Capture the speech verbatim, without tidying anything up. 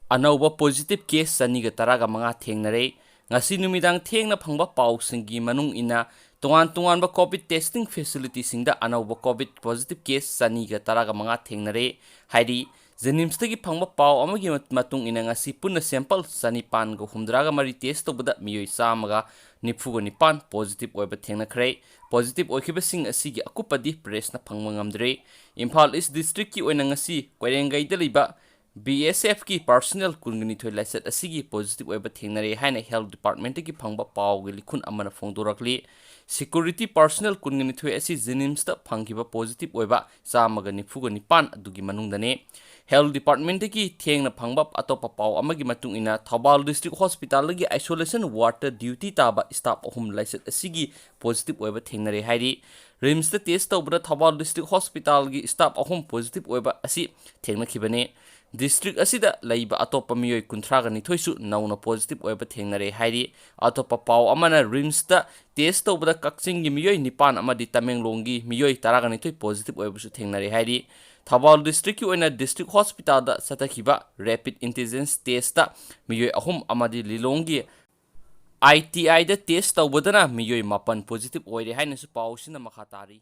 ꯑꯅꯧꯕ positive case ꯆꯅꯤꯒ ꯇꯔꯥꯒ ꯃꯉꯥ ꯊꯦꯡꯅꯔꯦ꯫ ꯉꯁꯤ ꯅꯨꯃꯤꯗꯥꯡ ꯊꯦꯡꯅ ꯐꯪꯕ ꯄꯥꯎꯁꯤꯡꯒꯤ ꯃꯅꯨꯡ ꯏꯟꯅ, ꯇꯣꯉꯥꯟ ꯇꯣꯉꯥꯟꯕ COVID testing facility ꯁꯤꯡꯗ ꯑꯅꯧꯕ COVID positive case ꯆꯅꯤꯒ ꯇꯔꯥꯒ ꯃꯉꯥ ꯊꯦꯡꯅꯔꯦ ꯍꯥꯏꯔꯤ꯫ JNIMS ꯇꯒꯤ ꯐꯪꯕ ꯄꯥꯎ ꯑꯃꯒꯤ ꯃꯇꯨꯡ ꯏꯟꯅ, ꯉꯁꯤ ꯄꯨꯟꯅ sample ꯆꯅꯤꯄꯥꯟꯒ ꯍꯨꯝꯗ꯭ꯔꯥꯒ ꯃꯔꯤ test ꯇꯧꯕꯗ ꯃꯤꯑꯣꯏ ꯆꯥꯝꯃꯒ ꯅꯤꯐꯨꯒ ꯅꯤꯄꯥꯟ positive ꯑꯣꯏꯕ ꯊꯦꯡꯅꯈ꯭ꯔꯦ꯫ Positive ꯑꯣꯏꯈꯤꯕꯁꯤꯡ ꯑꯁꯤꯒꯤ ꯑꯀꯨꯞꯄꯗꯤ press ꯅ ꯐꯪꯕ ꯉꯝꯗ꯭ꯔꯤ꯫ ꯏꯝꯐꯥꯜ East District ꯀꯤ ꯑꯣꯏꯅ ꯉꯁꯤ ꯀꯣꯏꯔꯦꯡꯒꯩꯗ ꯂꯩꯕ B S F ꯀꯤ personnel ꯀꯨꯟꯒ ꯅꯤꯊꯣꯏ ꯂꯥꯏꯆꯠ ꯑꯁꯤꯒꯤ positive ꯑꯣꯏꯕ ꯊꯦꯡꯅꯔꯦ ꯍꯥꯏꯅ Health Department ꯇꯒꯤ ꯐꯪꯕ ꯄꯥꯎꯒꯤ ꯂꯤꯈꯨꯟ ꯑꯃꯅ ꯐꯣꯡꯗꯣꯔꯛꯂꯤ꯫ Security personnel ꯀꯨꯟꯒ ꯅꯤꯊꯣꯏ ꯑꯁꯤ JNIMS ꯇ ꯐꯪꯈꯤꯕ positive ꯑꯣꯏꯕ ꯆꯥꯝꯃꯒ ꯅꯤꯐꯨꯒ ꯅꯤꯄꯥꯟ ꯑꯗꯨꯒꯤ ꯃꯅꯨꯡꯗꯅꯤ꯫ Health Department ꯇꯒꯤ ꯊꯦꯡꯅ ꯐꯪꯕ ꯑꯇꯣꯞꯄ ꯄꯥꯎ ꯑꯃꯒꯤ ꯃꯇꯨꯡ ꯏꯟꯅ, ꯊꯧꯕꯥꯜ District Hospital ꯗꯒꯤ isolation ward ꯇ duty ꯇꯥꯕ staff ꯑꯍꯨꯝ ꯂꯥꯏꯆꯠ ꯑꯁꯤꯒꯤ positive ꯑꯣꯏꯕ ꯊꯦꯡꯅꯔꯦ ꯍꯥꯏꯔꯤ꯫ RIMS ꯇ test ꯇꯧꯕꯗ ꯊꯧꯕꯥꯜ District Hospital ꯒꯤ staff ꯑꯍꯨꯝ positive ꯑꯣꯏꯕ ꯑꯁꯤ ꯊꯦꯡꯅꯈꯤꯕꯅꯤ꯫ District ꯑꯁꯤꯗ ꯂꯩꯕ ꯑꯇꯣꯞꯄ ꯃꯤꯑꯣꯏ ꯀꯨꯟꯊ꯭ꯔꯥꯒ ꯅꯤꯊꯣꯏꯁꯨ ꯅꯧꯅ positive ꯑꯣꯏꯕ ꯊꯦꯡꯅꯔꯦ ꯍꯥꯏꯔꯤ꯫ ꯑꯇꯣꯞꯄ ꯄꯥꯎ ꯑꯃꯅ, RIMS ꯇ test ꯇꯧꯕꯗ ꯀꯛꯆꯤꯡꯒꯤ ꯃꯤꯑꯣꯏ ꯅꯤꯄꯥꯟ ꯑꯃꯗꯤ ꯇꯃꯦꯡꯂꯣꯡꯒꯤ ꯃꯤꯑꯣꯏ ꯇꯔꯥꯒ ꯅꯤꯊꯣꯏ positive ꯑꯣꯏꯕꯁꯨ ꯊꯦꯡꯅꯔꯦ ꯍꯥꯏꯔꯤ꯫ ꯊꯧꯕꯥꯜ District ꯀꯤ ꯑꯣꯏꯅ District Hospital ꯗ ꯆꯠꯊꯈꯤꯕ rapid antigen test ꯇ ꯃꯤꯑꯣꯏ ꯑꯍꯨꯝ ꯑꯃꯗꯤ ꯂꯤꯂꯣꯡꯒꯤ I T I the test ꯇꯧꯕꯗꯅ ꯃꯤꯑꯣꯏ ꯃꯥꯄꯟ positive ꯑꯣꯏꯔꯦ ꯍꯥꯏꯅꯁꯨ ꯄꯥꯎꯁꯤꯅ ꯃꯈꯥ ꯇꯥꯔꯤ꯫